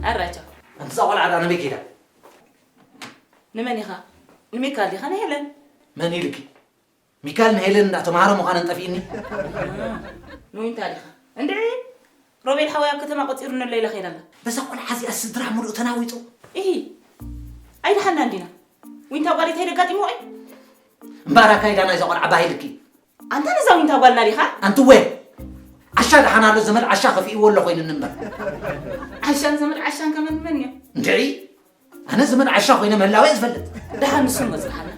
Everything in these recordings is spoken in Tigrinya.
ኣራቻ። ኣንታ እዛ ቆልዓ ደኣ ንበይ ከይዳ? ንመን ኢኻ? ንሚካል ዲኻ ንሄለን? መን ኢልኪ? ሚካል ንሄለን እንዳ ተማሃሮ ምዃነን ጠፊእኒ። ንዊንታ ዲኻ? እንድዒ፣ ሮቤል ሓወይ ኣብ ከተማ ቆጺሩኒ ኣሎ ኢላ ከይዳ ኣላ። በዛ ቆልዓ እዚኣ ስድራ ምሉእ ተናዊጹ። ኢሂ፣ ኣይደሓንና እንዲና። ዊንታ ጓለይ እንታይ ደጋጢምዋ እዩ? እምበኣር ኣካይዳ ናይዛ ቆልዓ ባህ ኢልኪ። ኣንታ ነዛ ዊንታ ጓልና ዲኻ? ኣንቲ ወ ዓሻ ደሓን ኣሎ፣ ዘመድ ዓሻ ከፊእዎ ኣሎ ኮይኑኒ እምበር። ዓሻን ዘመድ ዓሻን ከመን መን እዮም? እንድዒ ኣነ ዘመድ ዓሻ ኮይነ ምህላወ እየ ዝፈልጥ። ደሓን ንሱ መጽናሓና።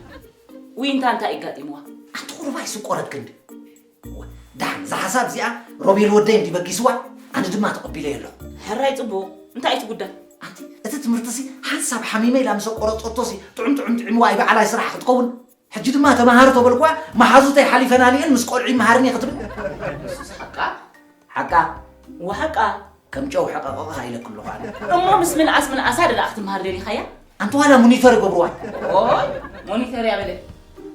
ዊንታ እንታይ እዩ ጋጢምዋ? ኣንቲ ቁሩብ ኣይስቆረትክን ድዩ? ደሓን እዛ ሓሳብ እዚኣ ሮቤል ወደይ እንዲ በጊስዋ ኣነ ድማ ተቐቢለዮ ኣለኹ። ሕራይ ጽቡቕ። እንታይ እዩ እቲ ጉዳይ? ኣንቲ እቲ ትምህርትሲ ሓንሳብ ሓሚመ ኢላ ምስ ኣቆረጸቶሲ ጥዑም ጥዑም ጥዒምዋ ኣይበዓላይ ስራሕ ክትከውን። ሕጂ ድማ ተማሃሪ ተበልኳ፣ መሓዙተይ ሓሊፈናኒኤል ምስ ቆልዑ ይመሃርኒ ክትብል። ንሱስ ሓቃ? ሓቃ? ወሓቃ? ከም ጨው ሕቐቐቕ ኢለኪ ኣለኹ ኣነ። እሞ ምስ ምንኣስ ምንኣሳ ደኣ ክትመሃር ደሊኻያ? ኣንቲ ዋላ ሞኒተር ይገብርዋ። ኦይ፣ ሞኒተር እያ በለ።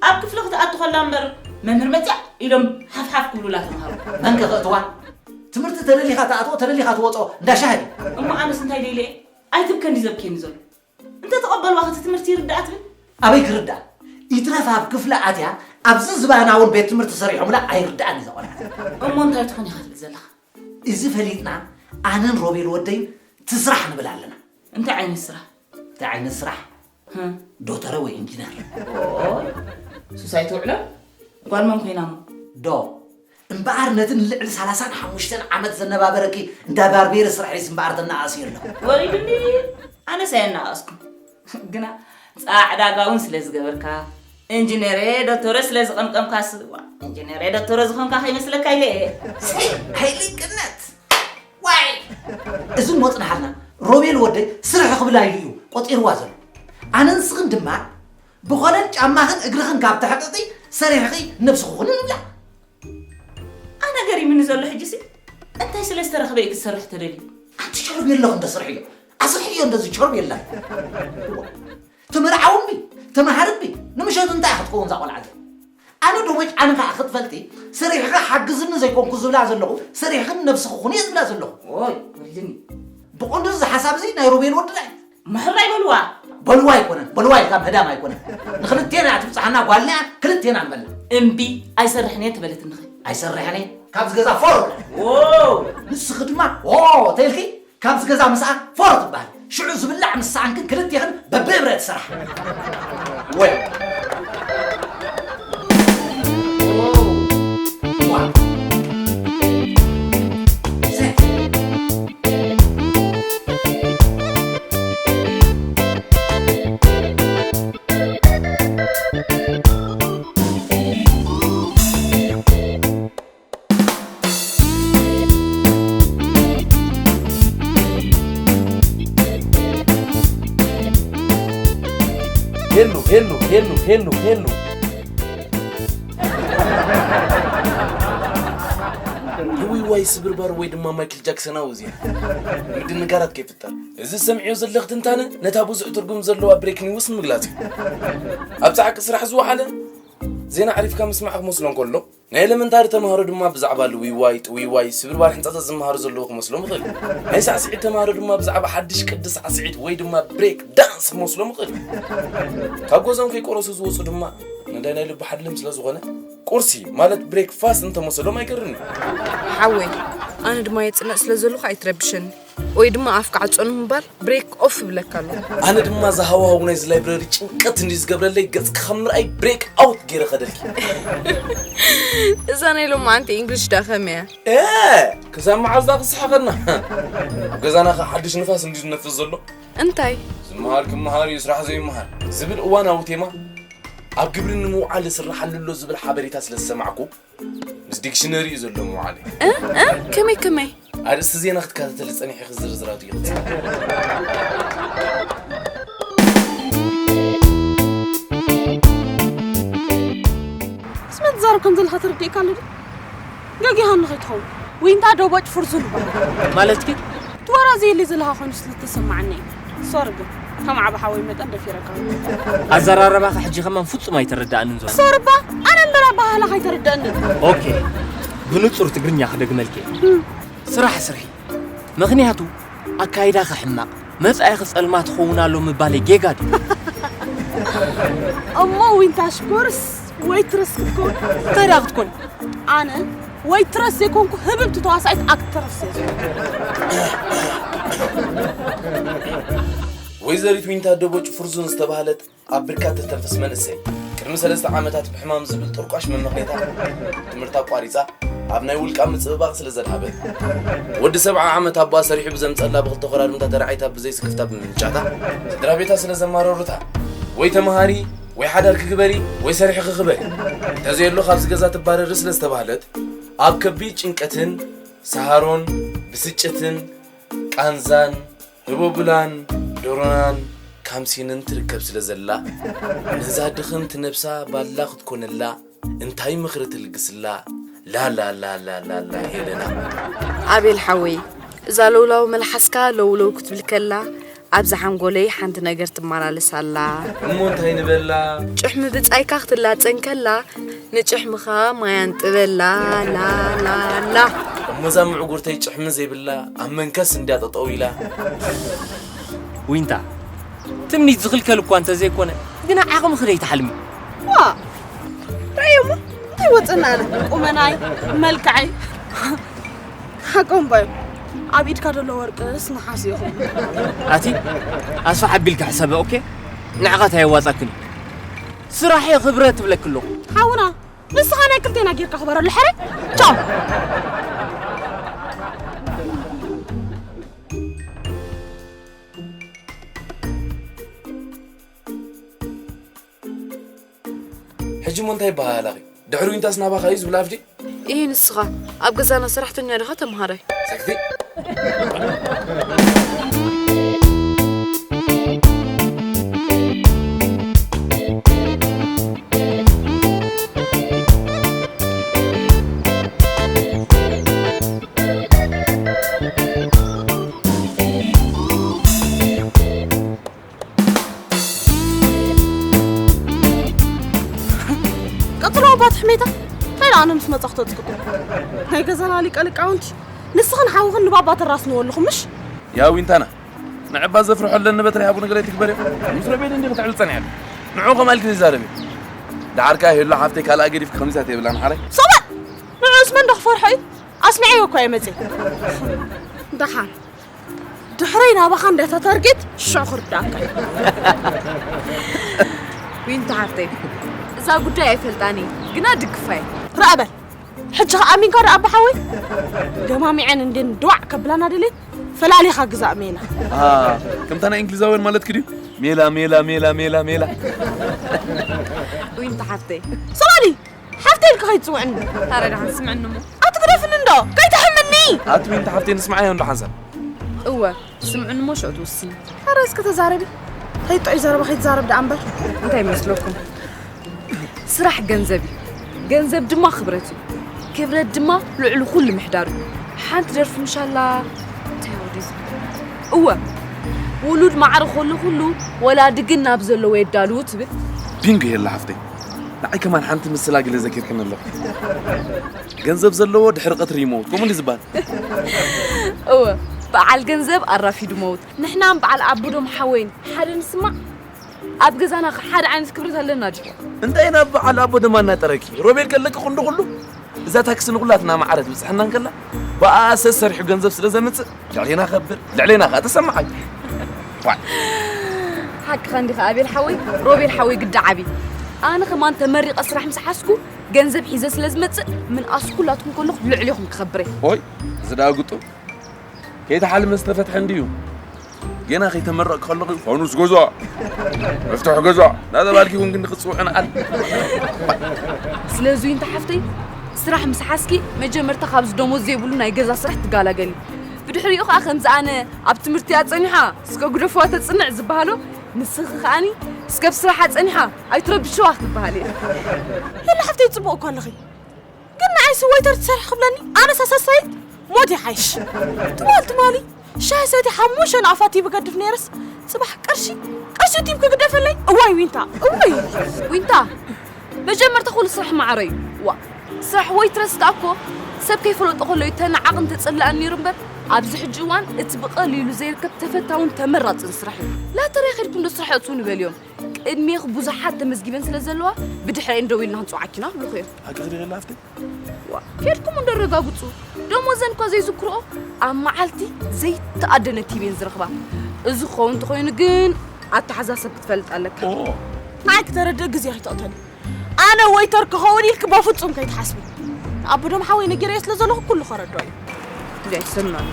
ኣብ ክፍሊ ክትኣቱ ከላ እምበር መምህር መጽያ ኢሎም ሓፍሓፍ ክብሉላ ተምሃሮ። መን ከ ከእትዋ? ትምህርቲ ተደሊኻ ትኣትዎ፣ ተደሊኻ ትወጾ እንዳ ሻሂ። እሞ ኣነስ እንታይ ደይለ እየ? ኣይትብከ እንዲ ዘብክየኒ ዘሎ። እንተ ተቐበልዋ እቲ ትምህርቲ ይርዳኣ ትብል? ኣበይ ክርዳእ? ይትረፍ ኣብ ክፍሊ ኣትያ ኣብዚ ዝባና እውን ቤት ትምህርቲ ሰሪሖምላ ኣይርዳእን እዩ እዛ ቆልዓ። እሞ እንታይ ትኾን ኢኻ ትብል ዘለኻ? እዚ ፈሊጥና ኣነን ሮቤል ወደይን ትስራሕ ንብል ኣለና። እንታይ ዓይነት ስራሕ? እንታይ ዓይነት ስራሕ? ህም። ዶተረ ወይ ኢንጂነር? ኦይ፣ ሱስ ኣይትውዕሎ? ጓል መን ኮይና እሞ? ዶ እምበኣር ነቲ ንልዕሊ ሰላሳን ሓሙሽተን ዓመት ዘነባበረኪ እንዳ ባርቤሪ ስርሒስ እምበኣር ተነኣእስዮ ኣለኹ። ወሪዱኒ፣ ኣነስ ኣየነኣእስኩን። ግና ጻዕዳ ጋውን ስለ ዝገበርካ፣ ኢንጂነሬ ዶክተረ ስለ ዝቐምቀምካስ፣ ዋ፣ ኢንጂነሬ ዶክተረ ዝኾንካ ከይመስለካ ኢለ እየ። ሰይ፣ ሃይልቅነት! ዋይ! እዚ እሞ ጽንሓልና፣ ሮቤል ወደይ ስርሒ ክብላ ኢሉ እዩ ቆጺርዋ ዘሎ። ኣነን ንስኽን ድማ ብኾነን ጫማኽን እግርኽን ካብ ተሕቅቒ፣ ሰሪሕኺ ነብስኺ ኩኒ ንብላ። ኣነ ገሪምኒ ዘሎ ሕጂሲ፣ እንታይ ስለ ዝተረኽበ እዩ ክትሰርሕ ተደልዩ? ኣንቲ ሸርብ የለኹ እንደ ስርሕዮ። ኣስርሕዮ እንደዚ ሸርብ የለን። ተመርዓዊ እምቢ፣ ተማሃሪ እምቢ፣ ንምሸቱ እንታይ ክትከውን እዛ ቆልዓ እዚኣ? ኣነ ዶ መጭዓኒ ከኣ ክትፈልጢ፣ ሰሪሕኺ ሓግዝኒ ዘይኮንኩ ዝብላ ዘለኹ፣ ሰሪሕኽን ነብስኺ ኩኒ እየ ዝብላ ዘለኹ። ኦይ፣ ወልድኒ። ብቐንዱ እዚ ሓሳብ እዚ ናይ ሮቤል ወዲ ዳዊት። ምሕራይ በልዋ። በልዋ ኣይኮነን፣ በልዋ ኢልካ ምህዳም ኣይኮነን። ንክልቴና እያ ትብጽሓና ጓልና እያ፣ ክልቴና ንበላ። እምቢ፣ ኣይሰርሕን እየ ትበለትንኺ። ኣይሰርሕን እየ፣ ካብዚ ገዛ ፎር። ዎ! ንስኺ ድማ ዎ ተይልኪ፣ ካብዚ ገዛ ምስኣ ፎር ትበሃል። ሽዑ ዝብላዕ ምስ ሰኣንክን ክልቴኽን በብእብረ ትስራሕ። ወይ። ዋ። ሄሉ፣ ሄሉ፣ ሄሉ፣ ሄሉ፣ ሄሉ። ህውይዋይ ስብርባር ወይ ድማ ማይክል ጃክሰናዊ እዚኣ። ምድንጋራት ከይፍጠር። እዚ ሰምዕዮ ዘለኽ ትንታነ ነታ ብዙሕ ትርጉም ዘለዋ ብሬክ ኒውስ ንምግላጽ እዩ። ኣብ ጻዕቂ ስራሕ ዝወዓለ ዜና ኣዕሪፍካ ምስማዕ ክመስሎ እንከሎ፣ ናይ ኤለመንታሪ ተምሃሮ ድማ ብዛዕባ ልውይዋይ፣ ጥውይዋይ፣ ስብርባር ሕንጻጻት ዝመሃሩ ዘለዉ ክመስሎም ይኽእል እዩ። ናይ ሳዕስዒት ተምሃሮ ድማ ብዛዕባ ሓድሽ ቅዲ ሳዕስዒት ወይ ድማ ብሬክ ዳንስ ክመስሎም ይኽእል እዩ። ካብ ገዝኦም ከይቆረሱ ዝወጹ ድማ ነዳይ ናይ ልቢ ሓድልም ስለ ዝኾነ፣ ቁርሲ ማለት ብሬክፋስት እንተመሰሎም ኣይገርምን እዩ። ሓወይ፣ ኣነ ድማ የጽንዕ ስለ ዘለኹ ኣይትረብሸኒ። ወይ ድማ ኣፍካ ዓጾ ንምባል ብሬክ ኦፍ እብለካ ኣለኹ። ኣነ ድማ እዚ ሃዋህው ናይዚ ላይብረሪ ጭንቀት እንድዩ ዝገብረለይ፣ ገጽኪ ከም ምርኣይ ብሬክ ኣውት ገይረ ከደልኪ። እዛ ናይ ሎማዓንቲ እንግሊሽ ደኣ ከመይ እያ? ኤ፣ ክሳብ መዓዝ ደኣ ክስሓቐና? ኣብ ገዛና ከ ሓድሽ ንፋስ እንድዩ ዝነፍስ ዘሎ? እንታይ? ዝመሃር ክመሃር እዩ፣ ስራሕ ዘይመሃር ዝብል እዋናዊ ቴማ ኣብ ግብሪ ንምውዓል ዝስርሓሉ ኣሎ ዝብል ሓበሬታ ስለ ዝሰማዕኩ፣ ምስ ዲክሽነሪ እዩ ዘሎ ምውዓለይ። እ? እ? ከመይ ከመይ? ኣርእስቲ ዜና ክትከታተሊ ጸኒሕኺ ዝርዝራቱ ይኽተት። ስመ ትዛረብ ከም ዘለኻ ተረዲእካ ኣሎ ድዩ? ገጊሃኒ ከይትኸውን። ዊንታ ዶ ቦጭ ፍርዙን ይበሃል። ማለትኪ? እቲ ወራ ዘየለ ዘለኻ ኮይኑ ስለ ዝተሰማዓኒ እዩ። ሶሪ ግን፣ ከም ዓቢ ሓወይ መጠን ደፊረካ። ኣዘራረባኻ ሕጂ ከማን ፍጹም ኣይተረድኣንን ዘሎ። ሶሪ እባ፣ ኣነ እምበር ኣበሃህላኻ ኣይተረድኣንን። ኦኬ፣ ብንጹር ትግርኛ ክደግመልኪ እየ። እም። ስራሕ ስርሒ። ምኽንያቱ ኣካይዳኺ ሕማቕ። መጻኢኺ ጸልማት ክኸውን ኣሎ ምባለይ ጌጋ ድዩ? እሞ ዊንታ ሽኮርስ ወይትረስ ክትኮን? እንታይ ደኣ ክትኮን? ኣነ ወይትረስ ዘይኮንኩ ህብብቲ ተዋሳኢት ኣክትረስ እየ ዝኾንኩ። ወይዘሪት ዊንታ ደቦጭ ፍርዙን ዝተባህለት ኣብ ብርካ ተተንፍስ መንእሰይ፣ ቅድሚ ሰለስተ ዓመታት ብሕማም ዝብል ጥርቋሽ መመኽኔታ ትምህርቲ ኣቋሪጻ ኣብ ናይ ውልቃ ምጽብባቕ ስለ ዘድሃበት፣ ወዲ ሰብዓ ዓመት ኣቦኣ ሰሪሑ ብዘምጸላ ብኽልተ ኮራርምታ ተራዒታ ብዘይ ስክፍታ ብምንጫታ፣ ስድራ ቤታ ስለ ዘማረሩታ፣ ወይ ተመሃሪ፣ ወይ ሓዳርኪ ግበሪ፣ ወይ ሰሪሕኺ ክበሪ፣ እንተዘየሎ ካብዚ ገዛ ትባረሪ ስለ ዝተባህለት፣ ኣብ ከቢድ ጭንቀትን ሰሃሮን ብስጭትን ቃንዛን ህቦብላን ዶሮናን ካምሲንን ትርከብ ስለ ዘላ፣ ነዛ ድኽምቲ ነብሳ ባላ ክትኮነላ እንታይ ምኽሪ ትልግስላ? ላላላላላላ ሄለና። ኣቤል ሓወይ፣ እዛ ለውላው መልሓስካ ለውለው ክትብል ከላ፣ ኣብዚ ሓንጎለይ ሓንቲ ነገር ትመላለስ ኣላ። እሞ እንታይ ንበላ? ጭሕሚ ብጻይካ ክትላጸን ከላ፣ ንጭሕምኻ ማይ ኣንጥበላ። ላላላ። እሞ እዛ ምዕጉርተይ ጭሕሚ ዘይብላ ኣብ መንከስ እንድያ ጠጠው ኢላ። ዊንታ፣ ትምኒት ዝኽልከል እኳ እንተዘይኮነ፣ ግና ዓቕምኺ ደይትሓልሚ። ዋ፣ ርእዮ እሞ እንታይ ወፅና ኣነ? ቁመናይ፣ መልክዐይ። ሓቆም ባዩ። ኣብ ኢድካ ዘሎ ወርቅስ ነሓስ ኢኹም። ኣቲ ኣስፋሕ ኣቢልካ ሕሰበ። ኦኬ፣ ንዕቐት ኣየዋጻክን እዩ። ስራሕ እየ ክብረት ትብለኪ ኣለኹ። ሓውና፣ ንስኻ ናይ ክልቴና ጌርካ ክበረሉ ሕረ። ቻው። ሕጂ እሞ እንታይ ይበሃል ኣኺ? ድሕሪ ዊንታስ ናባኻ እዩ ዝብል ኣፍዲ? እይ ንስኻ ኣብ ገዛና ሰራሕተኛ ዲኻ ተምሃራይ? ሰክቲ። ቀጽሎ ኣባት ሕሜታ። እንታይ ደኣ ኣነ ምስ መጻኹ ተጽቅጡ? ናይ ገዛና ሊቀ ሊቃውንቲ ንስኽን ሓውኽን ንባባ ተራስንዎ ኣለኹም ምሽ? ያ ዊንታና፣ ንዕባ ዘፍርሖ ኣለኒ በትሪ ሃቡ ነገር ኣይትግበርዮ። ምስ ረቤል እንዲኺ ትዕል ጸኒሐ። ንዑ ከም ኣልኪ ይዛረብ። ደሓር ከኣ ሄሎ ሓፍተይ ካልኣ ገዲፍኪ ከምዚታት የብላን ሓራይ። ሶበ! ንዑስ መን ዶ ክፈርሖ እዩ? ኣስሚዐዮ እኮ እየ መጽእ። ደሓን ድሕረይ ናባኻ እንዳታ ታርጌት ሽዑ ክርዳእካ እዩ። ዊንታ ሓፍተይ፣ እዛ ጉዳይ ኣይፈልጣን እየ፣ ግና ድግፋ እየ። ረኣ በል፣ ሕጂ ከኣ ኣሚንካ ዶ ኣባ ሓወይ? ደማሚዐን እንዴን ድዋዕ ከብላና ደልየን ፈላሊኻ ግዛእ ሜላ። ከምታ ናይ እንግሊዛውያን ማለት ክድዩ? ሜላ ሜላ ሜላ ሜላ ሜላ። ዊንታ ሓፍተይ፣ ሰላዲ ሓፍተይ ኢልካ ከይትጽውዕኒ። ታረ ደሓን ስምዕኒ እሞ። ኣትግደፍኒ እንዶ ከይትሕምኒ። ኣቲ ዊንታ ሓፍተይ ንስምዓዮ እንዶ ሓንሳብ። እወ ስምዕኒ እሞ ሽዑ ትውስኒ። ታረ እስከ ተዛረቢ። ከይጥዑይ ዘረባ ከይትዛረብ ደኣ እምበር። እንታይ ይመስለኩም? ስራሕ ገንዘብ እዩ። ገንዘብ ድማ ክብረት እዩ። ክብረት ድማ ልዕሊ ኩሉ ምሕዳር እዩ። ሓንቲ ደርፊ ምሻላ እንታይ ወዲ ዝብል? እወ ውሉድ ማዕረ ከሎ ኩሉ ወላዲ ግን ናብ ዘለዎ የዳልዉ ትብል። ቢንጎ የላ ሓፍተይ። ንዓይ ከማን ሓንቲ ምስላ ግለ ዘኪርክን ኣለኹ። ገንዘብ ዘለዎ ድሕሪ ቀትሪ ይመውት። ከምኡ እንዲ ዝበሃል። እወ በዓል ገንዘብ ኣራፊዱ መውት። ንሕናን በዓል ኣቡዶም ሓወይን ሓደ ንስማዕ። ኣብ ገዛና ከ ሓደ ዓይነት ክብረት ኣለና ድዩ? እንታይ ናብ በዓል ኣቦ ደማ እናጠረኪ? ሮቤል ከለኪ ክንዲ ኩሉ? እዛ ታክሲ ንኩላትና ማዕረ ትብጽሐና እንከላ፣ ብኣሰ ሰሪሑ ገንዘብ ስለ ዘምጽእ፣ ልዕሌና ከብር፣ ልዕሌና ከኣ ተሰማዓይ። ዋይ። ሓቅኻ እንዲኻ ኣቤል ሓወይ፣ ሮቤል ሓወይ ግዳ ዓቢ። ኣነ ከማን ተመሪቐ ስራሕ ምስ ሓዝኩ፣ ገንዘብ ሒዘ ስለ ዝመጽእ፣ ምንኣስ ኩላትኩም ከለኹ ልዕሌኹም ክኸብር እየ። ኦይ፣ እዚ ደኣ ግጡም። ከይተሓልመ ዝተፈትሐ እንድዩ። ጌና ከይተመረቕ ከለኹ፣ ፋኑስ ገዛ፣ መፍትሒ ገዛ፣ እናተባልኪ እውን ክንዲ ክትጽውዒ ንዓል። ስለዚ ዊንታ ሓፍተይ፣ ስራሕ ምስ ሓዝኪ፣ መጀመርታ ካብዚ ደሞዝ ዘይብሉ ናይ ገዛ ስራሕ ትጋላገሊ። ብድሕሪኡ ኸኣ ከምዚ ኣነ ኣብ ትምህርቲ እያ ጸኒሓ፣ እስከ ግደፍዋ ተጽንዕ ዝበሃሎ፣ ንስኺ ከኣኒ እስከ ብስራሓ ጸኒሓ ኣይትረብሽዋ ክትበሃሊ። የለ ሓፍተይ ጽቡቕ እኮ ኣለኺ። ግን ንዓይሲ ወይተር ትሰርሒ ክብለኒ ኣነስ ኣሳሳይት ሞት ይሓይሽ። ትማል ትማሊ ሻሂ ሰትየ ሓሙሽተ ንኣፋት ይብገድፍ ነይረስ ጽባሕ ቅርሺ ቅርሺ ቲም ክግደፈለይ። እዋይ ዊንታ እዋይ። ዊንታ መጀመርታ ኩሉ ስራሕ ማዕረ እዩ። ዋ ስራሕ ወይትረስ ከኣ እኮ ሰብ ከይፈለጦ ከሎ እዩ ተናዓቕን ተጸላእን ነይሩ እምበር ኣብዚ ሕጂ እዋን እቲ ብቐሊሉ ዘይርከብ ተፈታውን ተመራጽን ስራሕ እዩ። ላተርያ ከድኩም ዶ ስራሕ እትው ንበልዮም? ቅድሜኺ ብዙሓት ተመዝጊበን ስለ ዘለዋ ብድሕረን ደው ኢልና ክንጽውዓኪ ኢና ክብሉኺ እዮም። ሓቂ ክዲ ገላ ኣብቲ ዋ፣ ከድኩም እንዶ ረጋግጹ። ደሞዘን እኳ ዘይዝክርኦ ኣብ መዓልቲ ዘይተኣደነ ቲቪን ዝረኽባ። እዚ ክኸውን እንተኾይኑ ግን ኣተሓዛሰብ ክትፈልጥ ኣለካ። ኦ። ንዓይ ክተረድእ ግዜ ኣይተቕተል። ኣነ ወይተር ክኸውን ኢልክ በፍጹም ከይትሓስቢ። ኣቦዶም ሓወይ ነጊረዮ ስለ ዘለኹ ኩሉ ከረድኦ እዩ። እዚ ኣይሰማን።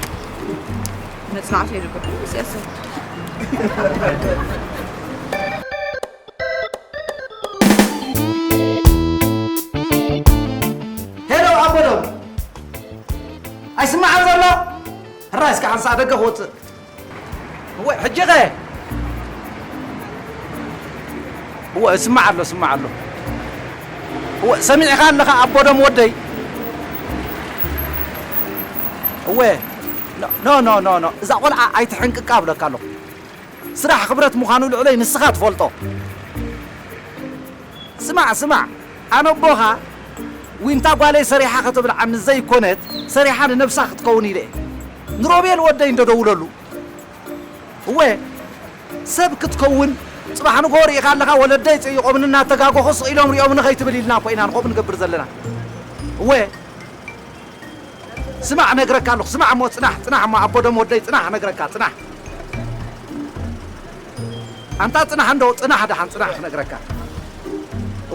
መጽናዕቲ የድርገ። እዚ ኣይሰማን። ሄሎ ኣቦዶም። ኣይስማዕን ዘሎ? ሕራይ እስከ ሓንሳእ ደገ ክወጽእ። እወ፣ ሕጂ ኸ? እወ፣ እስማዕ ኣሎ፣ እስማዕ ኣሎ። እወ፣ ሰሚዕኻ ኣለኻ ኣቦዶም ወደይ? እወ፣ ኖ፣ ኖ፣ ኖ፣ ኖ፣ ኖ። እዛ ቖልዓ ኣይትሕንቅቃ እብለካ ኣለኹ። ስራሕ ክብረት ምዃኑ ልዕለይ ንስኻ ትፈልጦ። ስማዕ፣ ስማዕ፣ ኣነ ኣቦኻ ዊንታ ጓለይ ሰሪሓ ከተብልዓኒ ዘይኮነት፣ ሰሪሓ ንነብሳ ክትከውን ኢለ እየ። ንሮቤል ወደይ እንዶ ደውለሉ። እወ፣ ሰብ ክትከውን ጽባሕ ንግሆ ርኢኻ ኣለኻ፣ ወለደይ ጸይቖምኒ እናተጋገኹ ስቕ ኢሎም ሪኦምኒ ከይትብል ኢልና እኮ ኢና ንኸምኡ ንገብር ዘለና። እወ፣ ስማዕ እነግረካ ኣለኹ፣ ስማዕ እሞ ጽናሕ፣ ጽናሕ እሞ ኣቦዶም ወደይ ጽናሕ እነግረካ፣ ጽናሕ። ኣንታ ጽናሕ እንዶ፣ ጽናሕ ደሓን ጽናሕ ክነግረካ።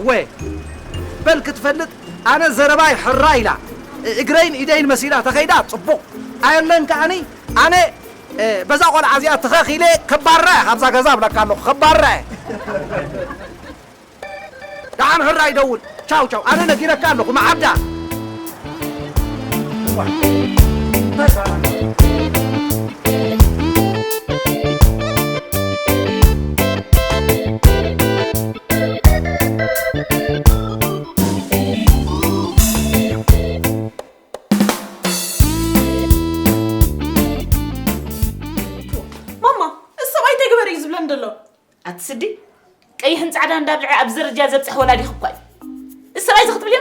እወ፣ በል ክትፈልጥ ኣነ ዘረባይ ሕራይ ኢላ፣ እ-፣ እግረይን ኢደይን መሲላ ተኸይዳ ጽቡቕ። ኣየለን ከኣኒ ኣነ፣ እ፣ በዛ ቖልዓ እዚኣ ተኸኺለ ከባራ እየ ካብዛ ገዛ እብለካ ኣለኹ፣ ከባራ እየ። ደሓን ሕራይ ደውል። ቻው ቻው። ኣነ ነጊረካ ኣለኹ፣ መዓዳ። ማማ፣ እዚ ሰብኣይ እንታይ ግበር እዩ ዝብለኒ ዘሎ? ኣቲ ስዲ፣ ቀይሕን ጻዕዳን እንዳብልዐ ኣብዚ ደረጃ ዘብጽሕ ወላዲኺ እኳ እዩ። እዚ ሰብኣይ እዚ ክትብልዮ?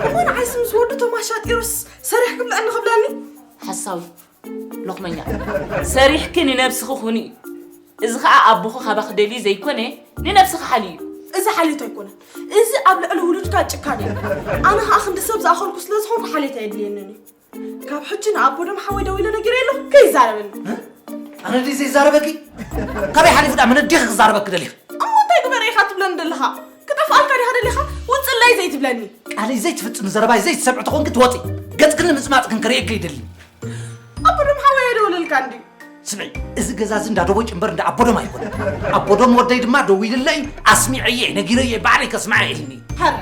እሞ ንዓይስ ምስ ወዱ ቶማስ ሻጢሮስ ሰሪሕ ክብልዐኒ ክብለኒ? ሓሳዊ፣ ሎኽመኛ። ሰሪሕኪ ንነብስኺ ኩኒ እዩ። እዚ ኸኣ ኣቦኺ ካባኺ ደልዩ ዘይኮነ፣ ንነብስኺ ሓልዩ እዩ። እዚ ሓልዮት ኣይኮነን። እዚ ኣብ ልዕሊ ውሉድካ ጭካኔ እዩ። ኣነ ኸኣ ክንዲ ሰብ ዝኣኸልኩ ስለ ዝኾንኩ ሓልዮት ኣየድልየንን እዩ። ካብ ሕጂ ንኣቦዶም ሓወይ ደዊለ ነጊረ ኣለኹ፣ ከይዛረበኒ። እ? ኣነ ድየ ዘይዛረበኪ? ካበይ ሓሊፉ ደኣ መን ኣዴኺ ክዛረበኪ ደሊኺ? እሞ እንታይ ግበረ ኢኻ ትብለኒ ደለኻ? ክጠፍኣልካ ዲኻ ደሊኻ? ውጽለይ ዘይትብለኒ። ቃለይ ዘይትፍጽሚ፣ ዘረባይ ዘይትሰምዒ ተኾንኪ ትወጺ። ገጽክን ምጽማጽክን ክርእየኪ ኣይደልን። ኣቦዶም ሓወይ ኣይደወለልካን ድዩ? ስምዒ፣ እዚ ገዛ እዚ እንዳ ደቦጭ እምበር እንዳ ኣቦዶም ኣይኮነን። ኣቦዶም ወደይ ድማ ደዊልለይ፣ ኣስሚዐየ፣ ነጊረየ፣ ባዕለይ ከስምዓ ኢልኒ። ሀረ፣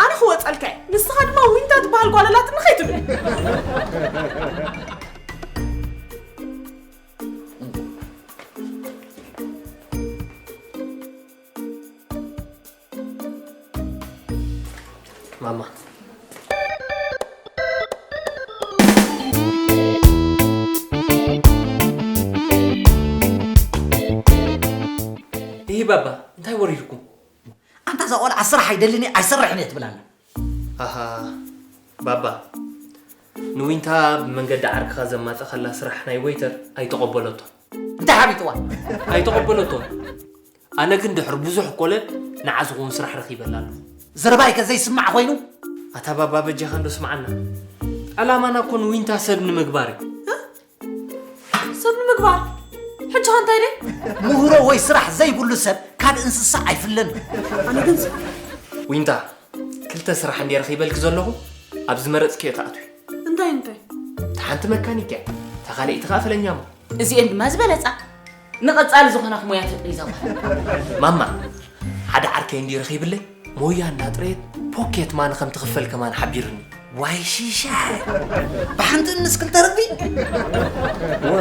ኣነ ክወጸልካ እየ። ንስኻ ድማ ዊንታ ትበሃል ጓል ኣላትኒ ከይትብል። ማማ። ይህ ባባ እንታይ ወሪድኩም? ኣንታ እዛ ቆልዓ ስራሕ ኣይደልን እየ ኣይሰርሕን እየ ትብል ኣላ። ኣሃ፣ ባባ፣ ንዊንታ ብመንገዲ ዓርክኻ ዘማጸኻላ ስራሕ ናይ ወይተር ኣይተቐበለቶን። እንታይ ሓቢጥዋ? ኣይተቐበለቶን። ኣነ ግን ድሕሪ ብዙሕ ኮለል ንዓ ዝኸውን ስራሕ ረኺበላ ኣለኹ። ዘረባይከ ዘይስማዕ ኮይኑ? ኣታ ባባ በጃኻ እንዶ ስምዓና። ዕላማና እኮ ንዊንታ ሰብ ንምግባር እዩ። ሰብ ንምግባር? ሕጂ ኸ እንታይ ደይ? ምህሮ ወይ ስራሕ ዘይብሉ ሰብ ካብ እንስሳ ኣይፍለን። ኣነ ግን ስ- ዊንታ፣ ክልተ ስራሕ እንድየ ረኺበልኪ ዘለኹ፣ ኣብ ዝመረጽክዮ ትኣትዊ። እንታይ እንታይ? እታ ሓንቲ መካኒክ እያ፣ እታ ካልኣይቲ ኸኣ ፈለኛ እሞ። እዚኤን ድማ ዝበለጻ። ንቐጻሊ ዝኾናኽ ሞያ ተጥሪ ዘጓል። ማማ፣ ሓደ ዓርከይ እንድዩ ረኺብለይ፣ ሞያ እንዳጥረየት ፖኬት ማኒ ከም ትኽፈል ከማን ሓቢርኒ። ዋይ ሺሻ፣ ብሓንቲ እንስ ክልተ ርግቢ? እወ።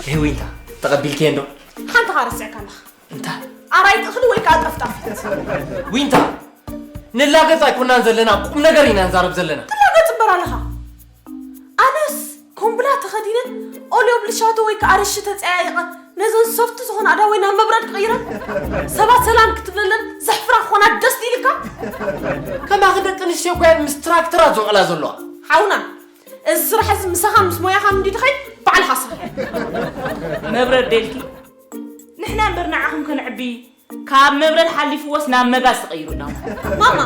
ሄይ ዊንታ፣ ተቐቢልክዮ እንዶ? ሓንቲ ኸኣ ረሲዕካ ኣለኻ። እንታይ? ኣራይት እኽሊ ወይ ከኣ ጠፍጣፊት። ዊንታ፣ ንላገጽ ኣይኮናን ዘለና፣ ቁም ነገር ኢና ንዛረብ ዘለና። ትላገጽ እምበር ኣለኻ። ኣነስ ኮምብላ ተኸዲነ፣ ኦልዮ ብልሻቶ ወይ ከኣ ርሺ ተጸያይቐ፣ ነዘን ሶፍቲ ዝኾና ኣእዳወይ ናብ መብረድ ቀይረን፣ ሰባት ሰላም ክትብለለን ዘሕፍራ ክኾና ደስ ኢልካ? ከማኺ ደቂ ኣንስትዮ እኮ እየን ምስ ትራክተራት ዝውዕላ ዘለዋ። ሓውና፣ እዚ ስራሕ እዚ ምሳኻ ምስ ሞያኻ እንዲ ድኸይ ባዕልኻ ስራሕ። መብረድ ደልኪ ንሕና እምበር ንዓኹም ከነዕቢ ካብ መብረድ ሓሊፍዎስ ናብ መጋዝ ተቐይሩ ዳሞ። ማማ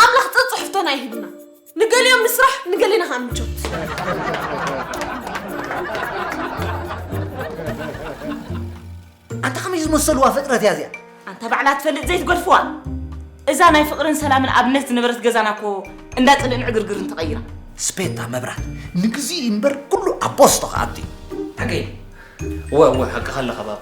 ኣምላኽ ጽጽሕፍቶና ይህብና። ንገሊኦም ንስራሕ ንገሊና ከዓ ምቾት። ኣንታ ከመይ ዝመሰልዋ ፍጥረት እያ እዚኣ። ኣንታ ባዕላ ትፈልጥ ዘይትገድፍዋ። እዛ ናይ ፍቕርን ሰላምን ኣብነት ዝነበረት ገዛና እኮ እንዳ ጽልእን ዕግርግርን ተቐይራ። ስፔታ መብራት ንግዚ እምበር ኩሉ ኣብ ቦስቶ ክኣቱ እዩ። ሓቀይ እወ እወ ሓቅኻ ኣለኻ ባባ።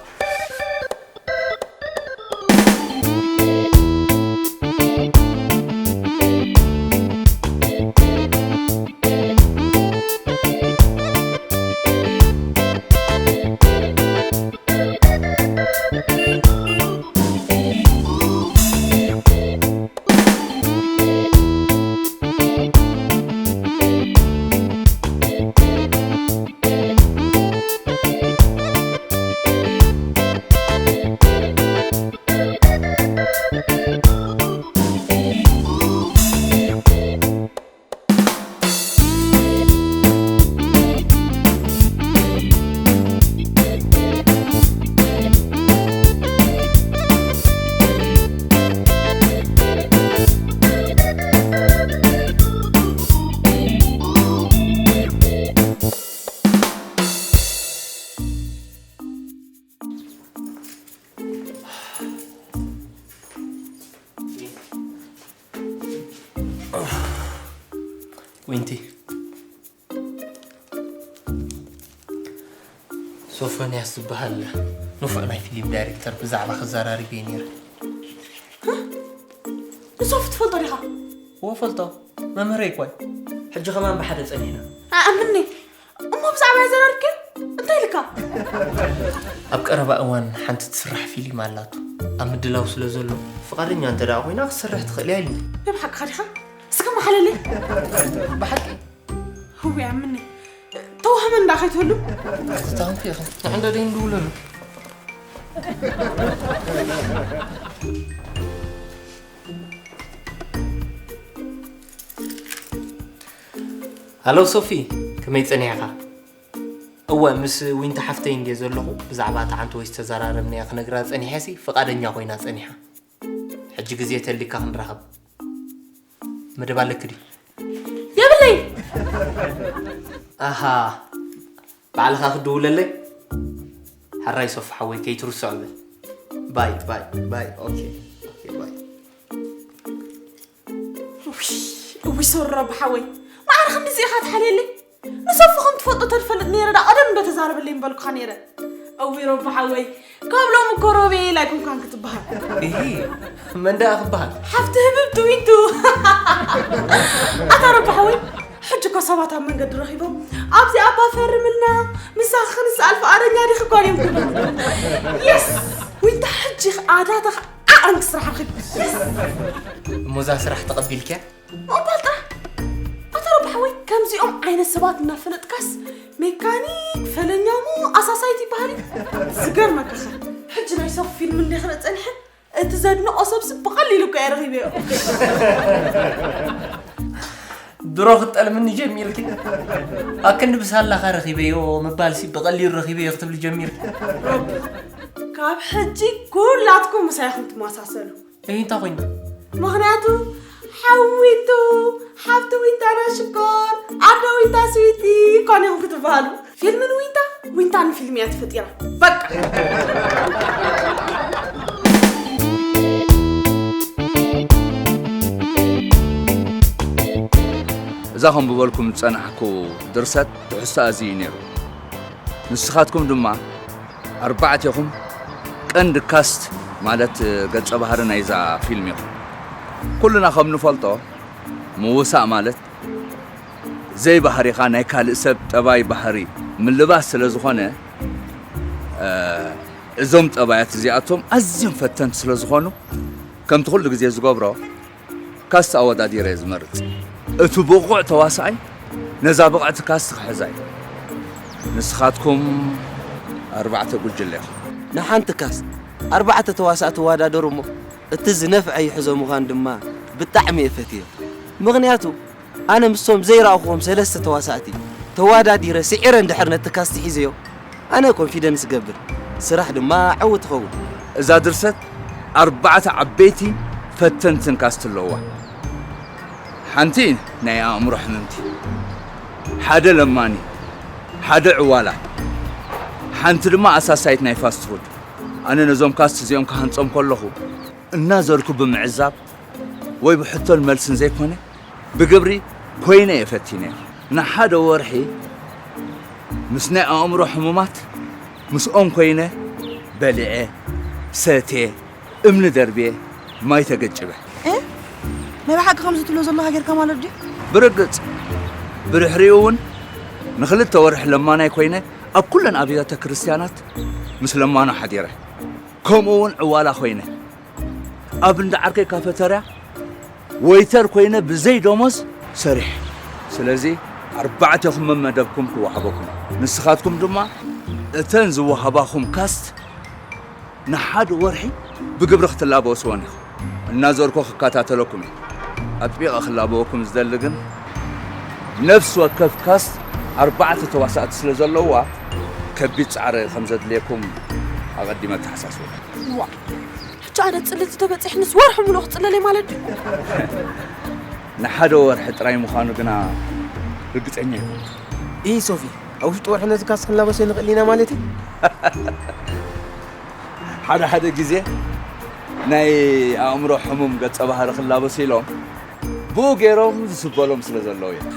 ዊንቲ፣ ሶፎንያስ ዝበሃል ንፉዕ ናይ ፊልም ዳይሬክተር ብዛዕባ ክዘራርብ እየ ነይረ። ንሶፍ ትፈልጦ ዲኻ? እወ ፈልጦ፣ መምህረይ እኳ እዩ። ሕጂ ከማን ብሓደ ጸኒሕና። ኣእምኒ እሞ ብዛዕባ ዘራርብክን እንታይ ኢልካ? ኣብ ቀረባ እዋን ሓንቲ ትስራሕ ፊልም ኣላቶ ኣብ ምድላው ስለ ዘሎ ፍቓደኛ እንተ ደኣ ኮይና ክትሰርሕ ትኽእል እያ ኢሉኒ። ናይ ብሓቅኻ ዲኻ? እስከ መሓለለይ። ብሓቂ ህዊ ኣምኒ ተዋህመ እንዳ ከይትህሉ። ተታንኩ ኢኻ ንዕንደ ደይ እንድውለሉ። ሃሎ ሶፊ፣ ከመይ ጸኒሕኻ? እወ፣ ምስ ዊንታ ሓፍተይ እንድየ ዘለኹ። ብዛዕባ እታ ሓንቲ ወይ ዝተዘራረብናያ ክነግራ ጸኒሐሲ፣ ፍቓደኛ ኮይና ጸኒሓ። ሕጂ ግዜ ተሊካ ክንራኸብ። መደብ ኣለኪ ድዩ? የብለይ። ኣሃ፣ ባዕልኻ ክድውለለይ? ሕራይ ሶፊ ሓወይ፣ ከይትርስዖ በል። ባይ፣ ባይ፣ ባይ። ኦኬ፣ ኦኬ፣ ባይ። እውይ፣ እውይ፣ ሶሮ ብሓወይ፣ ማዕረ ክንድዚ ኢኻ ትሓልየለይ? ንሰፉ ከም ትፈልጦ ተድፈልጥ ነይረ፣ ዳ ቀደም እንዶ ተዛረበለይ ምበልኩኻ ነይረ። እውይ፣ ሮቢ ሓወይ፣ ካብ ሎም እኮ ሮቤል ኣይኮንካን ክትበሃል። እሂ፣ መን ደኣ ክበሃል? ሓፍቲ ህብብቲ ዊንቱ። ኣታ ሮቢ ሓወይ፣ ሕጂ እኮ ሰባት ኣብ መንገዲ ረኺቦም፣ ኣብዚ ኣባ ፈርምልና፣ ምሳኺ ክንስኣል ፍቓደኛ ዲኺ እኮ እዮም ክብሉ። የስ! ዊንታ ሕጂ ኣዳታ ዓቐን ክስራሕ ረኺብ። የስ! እሞ እዛ ስራሕ ተቐቢልክያ? ምቕባል ጥራሕ። ኣታ ረቢ ሓወይ፣ ከምዚኦም ዓይነት ሰባት እናፈለጥካስ ሜካኒክ፣ ፈለኛሞ፣ ኣሳሳይት ይበሃል እዩ። ዝገርመካ ኸ፣ ሕጂ ናይ ሶፍ ፊልም እንደ ክርኢ ጸኒሐ፣ እቲ ዘድንቖ ሰብሲ ብቐሊሉ እኮ እየ ረኺበዮ። ድሮ ክትጠልምኒ ጀሚርኪ። ኣክንዲ ብሳላኻ ረኺበዮ ምባልሲ ብቐሊሉ ረኺበዮ ክትብሊ ጀሚርኪ። ሮቢ፣ ካብ ሕጂ ኩላትኩም ምሳይ ኢኹም ትመሳሰሉ። እይ እንታይ ኮይና? ምኽንያቱ ሓዊቱ ሓብቲ ዊንታና ሽኮር ኣዶ ዊንታ ስዊቲ እኳ ኔኹም ክትበሃሉ። ፊልም ንዊንታ ዊንታ ንፊልም እያ ተፈጢራ። በቃ። እዛ ከም ብበልኩም ዝጸናሕኩ ድርሰት ትሕዝቶኣ እዚ እዩ ነይሩ። ንስኻትኩም ድማ ኣርባዕቴኹም ቀንዲ ካስት ማለት ገጸ ባህሪ ናይዛ ፊልም ኢኹም። ኩልና ከም ንፈልጦ ምውሳእ ማለት ዘይባህሪኻ ናይ ካልእ ሰብ ጠባይ ባህሪ ምልባስ ስለ ዝኾነ እዞም ጠባያት እዚኣቶም ኣዝዮም ፈተንቲ ስለ ዝኾኑ ከምቲ ኩሉ ግዜ ዝገብሮ ካስት ኣወዳዲረ እየ ዝመርጽ። እቱ ብቑዕ ተዋሳኣይ ነዛ ብቕዕቲ ካስት ክሕዛ እዩ። ንስኻትኩም ኣርባዕተ ጉጅለ ኢኹም። ንሓንቲ ካስት ኣርባዕተ ተዋሳእቲ ይወዳደሩ እሞ እቲ ዝነፍዐ ይሕዞ ምዃን ድማ ብጣዕሚ እየ ፈትዮ። ምኽንያቱ ኣነ ምስቶም ዘይረኣኹዎም ሰለስተ ተዋሳእቲ ተዋዳዲረ ስዒረ እንድሕር ነቲ ካስት ሒዘዮ፣ ኣነ ኮንፊደንስ እገብር፣ ስራሕ ድማ ዕው ትኸውን። እዛ ድርሰት ኣርባዕተ ዓበይቲ ፈተንትን ካስት ኣለዋ። ሓንቲ ናይ ኣእምሮ ሕምምቲ፣ ሓደ ለማኒ፣ ሓደ ዕዋላ፣ ሓንቲ ድማ ኣሳሳይት ናይ ፋስት ፉድ። ኣነ ነዞም ካስት እዚኦም ክሃንጾም ከለኹ እናዘርኩ ብምዕዛብ ወይ ብሕቶን መልስን ዘይኮነ ብግብሪ ኮይነ እየ ፈቲነ። ንሓደ ወርሒ ምስ ናይ ኣእምሮ ሕሙማት ምስኦም ኮይነ በሊዐ፣ ሰትየ፣ እምኒ ደርብየ፣ ማይ ተገጭበ። እ? ናይ ብሓቂ ከምዚ ትብሎ ዘለኻ ጌርካ ማለት ድዩ? ብርግጽ። ብድሕሪኡ እውን ንኽልተ ወርሒ ለማናይ ኮይነ ኣብ ኩለን ኣብያተ ክርስቲያናት ምስ ለማኖ ሓዲረ። ከምኡ እውን ዕዋላ ኮይነ ኣብ እንዳ ዓርከይ ካፈተርያ ወይተር ኮይነ ብዘይ ደሞዝ ሰሪሐ። ስለዚ ኣርባዕቴኹም መመደብኩም ክወሃበኩም፣ ንስኻትኩም ድማ እተን ዝወሃባኹም ካስት ንሓደ ወርሒ ብግብሪ ክትላበስወን ኢኹም። እናዞርኩ ክከታተለኩም እየ። ኣጥቢቐ ክላበወኩም ዝደሊ ግን ነፍሲ ወከፍ ካስት ኣርባዕተ ተዋሳእቲ ስለ ዘለዋ ከቢድ ጻዕሪ ከም ዘድልየኩም ኣቐዲመ ኣተሓሳስበኩም። ዋ፣ ሕጂ ኣነ ጽልልቲ ተበጺሕንስ ወርሒ ምሉእ ክጽለለይ ማለት ድዩ? ንሓደ ወርሒ ጥራይ ምዃኑ ግና ርግጸኛ ኣይኮንኩን። ኢሂ ሶፊ፣ ኣብ ውሽጢ ወርሒ ነዚ ካስት ክንላበሶ ንኽእል ኢና ማለት እዩ? ሓደ ሓደ ግዜ ናይ ኣእምሮ ሕሙም ገጸ ባህሪ ክላበሱ ኢሎም ብኡ ገይሮም ዝስበሎም ስለ ዘለዉ እዮም።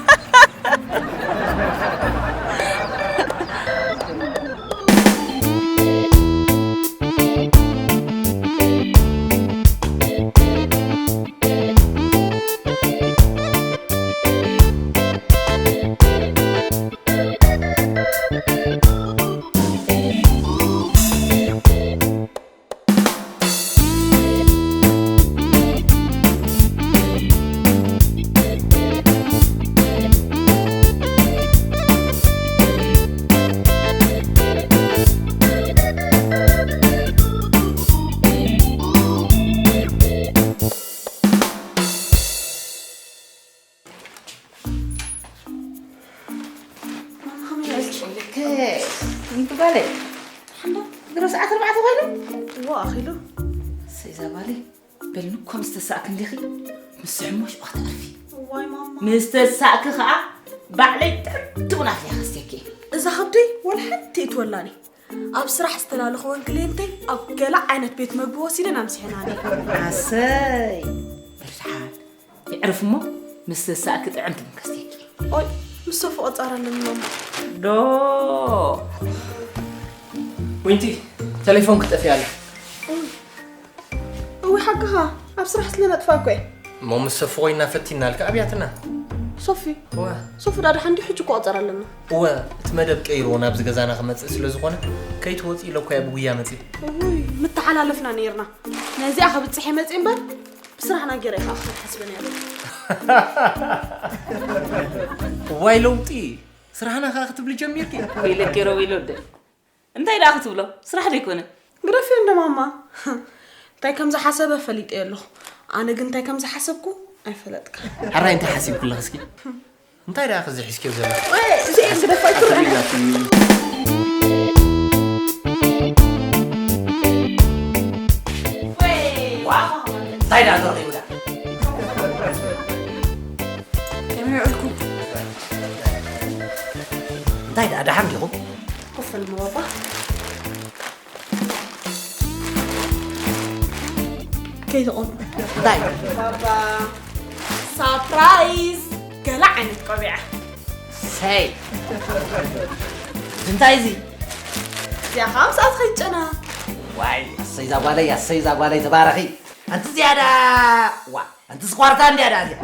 ማማ፣ ከመይ ውዒልኪ? ልክዕ። እንቱ ጓለይ። ሓንዶ፣ ድሮ ሰዓት ኣርባዕተ ኮይኑ? እዎ፣ ኣኺሉ። እሰይ፣ እዛ ጓለይ። በል፣ ንኮ ምስ ተሳእኪ እንዲኺ፣ ምስ ሕሞሽ ኦኽ ተዕርፊ። እዋይ፣ ማማ። ምስ ተሳእኪ ኸዓ፣ ባዕለይ ጥዕምቲ ቡን ኣፍልየ ከስትየኪ። እዛ ከብደይ ወላ ሓንቲ ኣይትወላኒ። ኣብ ስራሕ ዝተላለኽወን ክልየንተይ ኣብ ገለ ዓይነት ቤት መግቢ ወሲደን ኣምሲሐናኒ። ኣሰይ። በል፣ ደሓን። የዕርፍ እሞ ምስ ተሳእኪ ጥዕምቲ ቡን ከስትየኪ። ኦይ፣ ምስ ሶፊ ቆጸራ ኣለኒ ማማ። ዶ። ዊንቲ፣ ቴሌፎን ክጠፊ ኣላ። እዊ ሓቅኻ፣ ኣብ ስራሕ ስለ ነጥፋ እኮ እየ። እሞ ምስ ሶፊ ኮይና ፈቲና ኣልካ ኣብያትና። ሶፊ? እወ። ሶፊ ዳ ደሓን ድዩ? ሕጂ እኮ ቆጸራ ኣለና። እወ፣ እቲ መደብ ቀይርዎ ናብዚ ገዛና ክመጽእ ስለ ዝኾነ፣ ከይትወጺ ኢለ እኮ እየ ብጉያ መጺእ። እውይ፣ ምተሓላለፍና ነይርና። ነዚኣ ከብጽሕ እየ መጺእ እምበር፣ ብስራሕና ገይረ እየ ከዓ ክትሓስበ ነይሩ። እዋይ ለውጢ! ስራሕና ከዓ ክትብሊ ጀሚርኪ? ወይለኪ ሮቤል ወደይ። እንታይ ደኣ ክትብሎ? ስራሕ ዶ ኣይኮነ? ግደፍዮ እንዶ ማማ። እንታይ ከም ዝሓሰበ ፈሊጠዮ ኣለኹ። ኣነ ግን እንታይ ከም ዝሓሰብኩ ኣይፈለጥካ። ሕራይ እንታይ ሓሲብኩ ኣለኺ እስኪ? እንታይ ደኣ ክዚ ሒዝክዮ ዘለኺ? ወይ፣ እዚ እዩ ግደፋ ኣይትርአን። ወይ፣ ዋው! እንታይ ደኣ ተረኺቡ ደኣ? ከመይ ውዕልኩም? እንታይ ደኣ ደሓን ዲኹም? ኮፍ በል እሞ ባባ። ከይትቐኑ። እንታይ? ባባ፣ ሳፕራይዝ! ገለ ዓይነት ቆቢዕ። ሰይ! እንታይ እዚ? እዚኣ ኸኣ ምስኣ ትኸይድ ጨና። ዋይ፣ ኣሰይ እዛ ጓለይ፣ ኣሰይ እዛ ጓለይ፣ ተባረኺ። ኣንቲ ዝያዳ፣ ዋ፣ ኣንቲ ስኳርታ እንድያ ደኣ እዚኣ።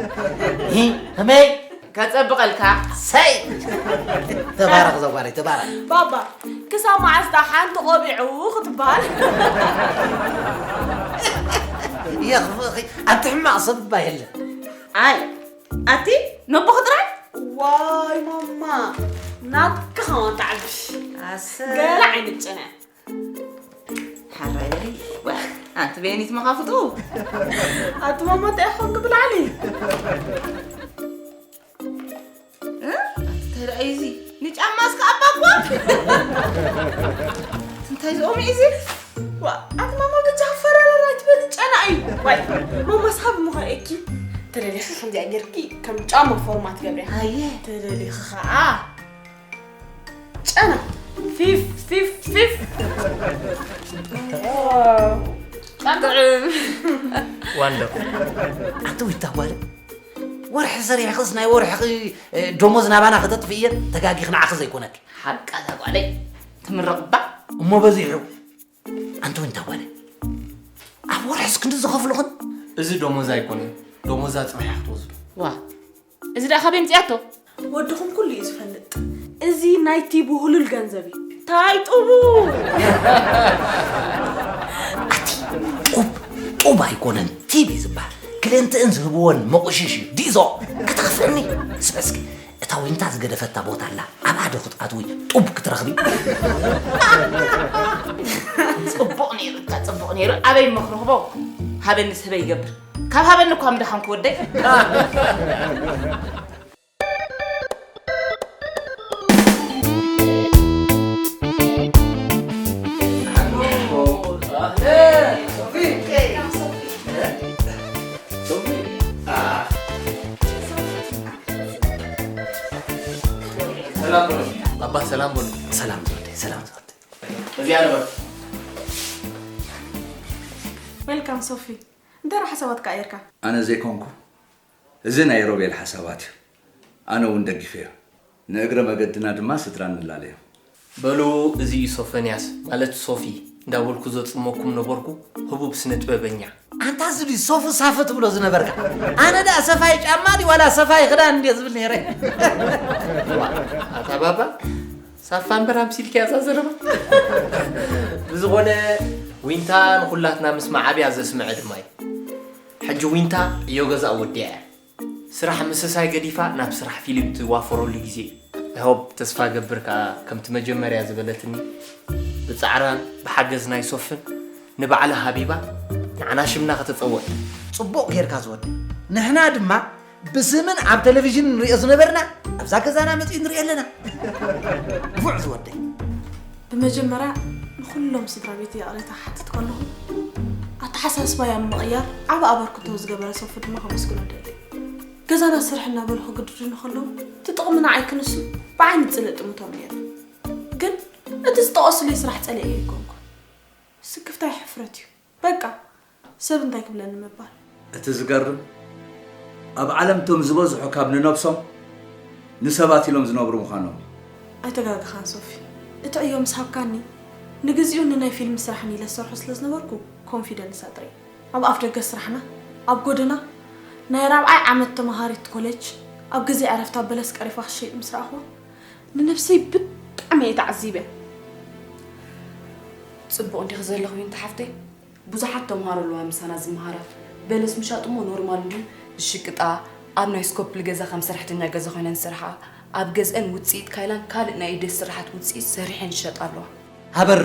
ሂ፣ ከመይ? ከጸብቐልካ። ሰይ! ተባረኽ ዘጓረይ፣ ተባረኽ። ባባ፣ ክሳብ መዓስ ደኣ ሓንቲ ቆቢዑ ክትበሃል? የኽፍእኺ፣ ኣንቲ ሕማቕ ሰብ እባ የለን። ኣይ፣ ኣቲ ነቦኺ ጥራይ? ዋይ ማማ፣ ናትኪ ኸማን ተዓቢ። ኣሰ- ገለ ዓይነት ጨና። ሓራይ በሊ። ዋ፣ ኣንቲ በየኒት መኻፍቱ? ኣቲ ማማ እንታይ ኢኹም ክብል ዓሊ? ራእይ እዚ ንጫማ እስከ ኣባኳ እንታይ ዝኦም እዚ ዋ ኣቲ ማማ ብቻ ፈራራራ ትበል ጨና እዩ ዋይ ማማ ስሓብ ምዃን እኪ ተደሊኺ ከምዚኣ ጌርኪ ከም ጫማ ፎርማት ገብርያ ኣየ ተደሊኺ ከዓ ጨና ፊፍ ፊፍ ፊፍ ጥዑም ዋንደር ኣቲ ዊታ ጓለ ወርሒ ሰሪሕኽስ ናይ ወርሕኺ ደሞዝ ናባና ክተጥፍእየን ተጋጊኽ ንዓኺ ዘይኮነኪ ሓቃ እዛ ጓለይ ትምረቕ እባ እሞ በዚሑ ኣንቲ ዊንታ ጓለ ኣብ ወርሕስ ክንዲ ዝኸፍሉኽን እዚ ደሞዝ ኣይኮነን ደሞዛ ፅባሕ ክትወስዱ ዋ እዚ ደኣ ካበይ ምፅኣቶ ወድኹም ኩሉ እዩ ዝፈልጥ እዚ ናይቲ ብህሉል ገንዘብ እዩ ታይ ጥቡ ጡብ ኣይኮነን ቲብ እዩ ዝበሃል ክልንትእን ዝህብወን መቑሽሽ እዩ ዲዞ ክትኽፍእኒ ስበስኪ እታ ዊንታ ዝገደፈታ ቦታ ኣላ ኣብኣ ዶ ክትኣትዊ ጡብ ክትረኽቢ ፅቡቕ ነይሩ እካ ፅቡቕ ነይሩ ኣበይ እሞ ክረኽቦ ሃበኒ ስበ ይገብር ካብ ሃበኒ እኳ ምደሓንኩ ወደይ ሰላም በሉ። ኣባ ሰላም በሉ። ሰላም ዝወደይ ሰላም ዝወደይ። እዚኣ ንበር። ዌልካም ሶፊ። እንታይ ሓሳባት ቀይርካ? ኣነ ዘይኮንኩ እዚ ናይ ሮቤል ሓሳባት እዩ። ኣነ እውን ደግፌዮ። ንእግረ መገድና ድማ ስድራ ንላለዮ። በሉ እዚ እዩ ሶፈንያስ ማለት ሶፊ እንዳበልኩ ዘጽመኩም ነበርኩ ህቡብ ስነ ጥበበኛ። ኣንታ እዚ ድዩ ሶፉ ሳፈ ትብሎ ዝነበርካ? ኣነ ደኣ ሰፋይ ጫማ ድዩ ዋላ ሰፋይ ክዳን እንድየ ዝብል ነይረ። ኣታ ባባ ሳፋ እምበር ኣምሲልክያ እዛ ዘረባ። ብዝኾነ ዊንታ ንኹላትና ምስማዕ ኣብያ ዘስምዐ ድማ እዩ። ሕጂ ዊንታ ዕዮ ገዛኣ ወዲኣ እያ። ስራሕ ምስሳይ ገዲፋ ናብ ስራሕ ፊልም ትዋፈረሉ ግዜ እዩ። I hope ተስፋ ገብር ከኣ ከምቲ መጀመርያ ዝበለትኒ ብጻዕራን ብሓገዝ ናይ ሶፍን ንባዕላ ሃቢባ ንዓና ሽምና ከተጸውዕ። ጽቡቕ ጌርካ ዝወዲ። ንሕና ድማ ብስምን ኣብ ቴሌቪዥን ንሪኦ ዝነበርና ኣብዛ ገዛና መጺኡ ንሪኦ ኣለና። ንፉዕ ዝወደይ። ብመጀመርያ ንኹሎም ስድራ ቤት ይቕሬታ ክሓትት ከለኹ ኣተሓሳስባይ ኣብ ምቕያር ዓቢ ኣበርክቶ ዝገበረ ሶፊ ድማ ከመስግኖ እደሊ። ገዛና ስርሒ እናበሉ ክግድዱኒ ከለዉ እቲ ጥቕሚ ንዓይ ክንሱ ብዓይኒ ጽልእ እጥምቶም ነይረ። ግን እቲ ዝጠቐሱለይ ስራሕ ጸሊኤዮ ኣይኮንኩን። ስክፍታይ ሕፍረት እዩ። በቃ ሰብ እንታይ ክብለኒ ምባል። እቲ ዝገርም ኣብ ዓለም እቶም ዝበዝሑ ካብ ንነብሶም ንሰባት ኢሎም ዝነብሩ ምዃኖም እዩ። ኣይተጋገኻን ሶፊ። እቲ ዕዮ ምስ ሃብካኒ ንግዚኡ ንናይ ፊልም ስራሕን ኢለ ዝሰርሖ ስለ ዝነበርኩ ኮንፊደንስ ኣጥርየ። ኣብ ኣፍደገ ስራሕና፣ ኣብ ጎደና፣ ናይ ራብዓይ ዓመት ተመሃሪት ኮሌጅ ኣብ ግዜ ዕረፍታ በለስ ቀሪፋ ክሸይጥ ምስ ረኣኽዋ ንነብሰይ ብጣዕሚ እየ ተዓዚበ። ጽቡቕ እንዲኺ ዘለኺ ዊንታ ሓፍተይ? ብዙሓት ተምሃሮ ኣለዋ ምሳና ዝመሃራ። በለስ ምሻጥ እሞ ኖርማል እንድዩ ዝሽቅጣ፣ ኣብ ናይ ስኮፕል ገዛ ከም ሰራሕተኛ ገዛ ኮይነን ዝሰርሓ፣ ኣብ ገዝአን ውጽኢት ካይላን ካልእ ናይ ኢደ ስራሓት ውጽኢት ሰሪሐን ይሸጣ ኣለዋ። ሃበር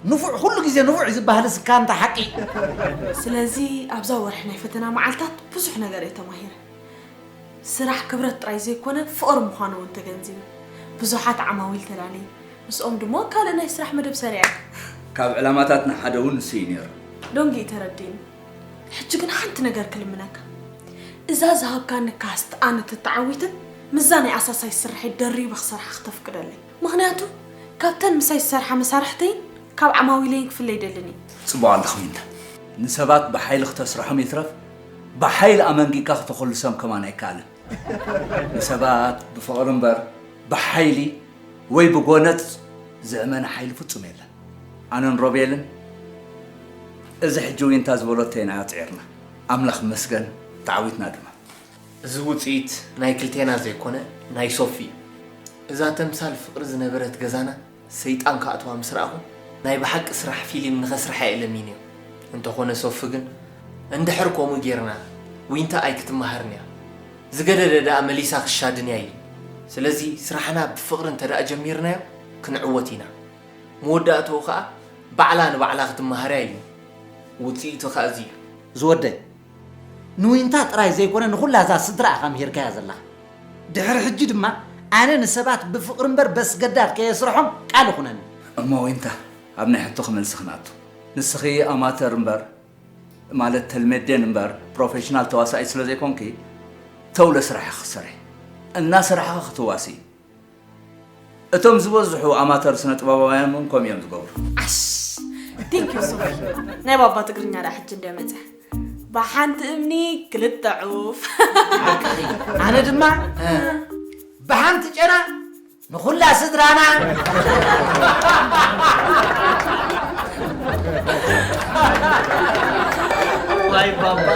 ንፉዕ ኩሉ ግዜ ንፉዕ እዩ ዝበሃል እስካ እንተ ሓቂ። ስለዚ ኣብዛ ወርሒ ናይ ፈተና መዓልታት ብዙሕ ነገር እየ ተማሂረ። ስራሕ ክብረት ጥራይ ዘይኮነ ፍቕሪ ምዃኑ እውን ተገንዚበ። ብዙሓት ዓማዊል ተላልየ፣ ምስኦም ድማ ካልእ ናይ ስራሕ መደብ ሰሪዐ። ካብ ዕላማታትና ሓደ እውን ንሱ እዩ ነይሩ። ሎንጊ እዩ ተረዲእኒ። ሕጂ ግን ሓንቲ ነገር ክልምነካ። እዛ ዝሃብካኒ ካስት ኣነ ተተዓዊተ ምስዛ ናይ ኣሳሳይ ስርሐይ ደሪበ ክሰርሓ ክተፍቅደለይ። ምኽንያቱ ካብተን ምሳይ ዝሰርሓ መሳርሕተይን ካብ ዓማዊለይን ክፍለ ኣይደልን እየ። ጽቡቕ ኣለኺ ዊንታ። ንሰባት ብሓይሊ ክተስርሖም ይትረፍ ብሓይሊ ኣመንጊካ ክተኹልሶም ከማን ኣይከኣልን። ንሰባት ብፍቕሪ እምበር ብሓይሊ ወይ ብጎነጽ ዝእመን ሓይሊ ፍጹም የለን። ኣነን ሮቤልን እዚ ሕጂ ዊንታ ዝበለቶ ኢና ኣጽዒርና። ኣምላኽ ይመስገን ተዓዊትና ድማ። እዚ ውጽኢት ናይ ክልቴና ዘይኮነ ናይ ሶፊ እዩ። እዛ ተምሳል ፍቕሪ ዝነበረት ገዛና ሰይጣን ክኣትዋ ምስ ረኣኹ ናይ ብሓቂ ስራሕ ፊልም ንኸስርሓ እየ ለሚነዮ። እንተኾነ ሶፊ ግን እንድሕር ከምኡ ጌርና ዊንታ ኣይክትመሃርን እያ። ዝገደደ ደኣ መሊሳ ክሻድን እያ ኢሉ። ስለዚ ስራሕና ብፍቕሪ እንተደኣ ጀሚርናዮ ክንዕወት ኢና። መወዳእትኡ ኸኣ ባዕላ ንባዕላ ክትመሃር እያ ኢሉ። ውጽኢቱ ኸኣ እዚ እዩ። ዝወደይ ንዊንታ ጥራይ ዘይኮነ ንኹላ እዛ ስድራ ኢኻ ምሂርካያ ዘለኻ። ድሕሪ ሕጂ ድማ ኣነ ንሰባት ብፍቕሪ እምበር በስገዳድ ከየስርሖም ቃል ይኹነኒ። እሞ ዊንታ፣ ኣብ ናይ ሕቶ ክመልሲ ክንኣቱ። ንስኺ ኣማተር እምበር፣ ማለት ተልሜዴን እምበር ፕሮፌሽናል ተዋሳኢት ስለ ዘይኮንኪ፣ ተውለ ስራሕኺ ክትሰርሒ፣ እናሰራሕኺ ክትዋስኢ። እቶም ዝበዝሑ ኣማተር ስነ ጥበባውያን እውን ከምኡ እዮም ዝገብሩ። ኣሽ፣ ቴንክ ዩ ሶፊ። ናይ ባባ ትግርኛ ዳ ሕጂ እንደ መፀ ብሓንቲ እምኒ ክልተ ዑፍ። ኣነ ድማ ብሓንቲ ጨና ንኹላ ስድራና። ዋይ ባባ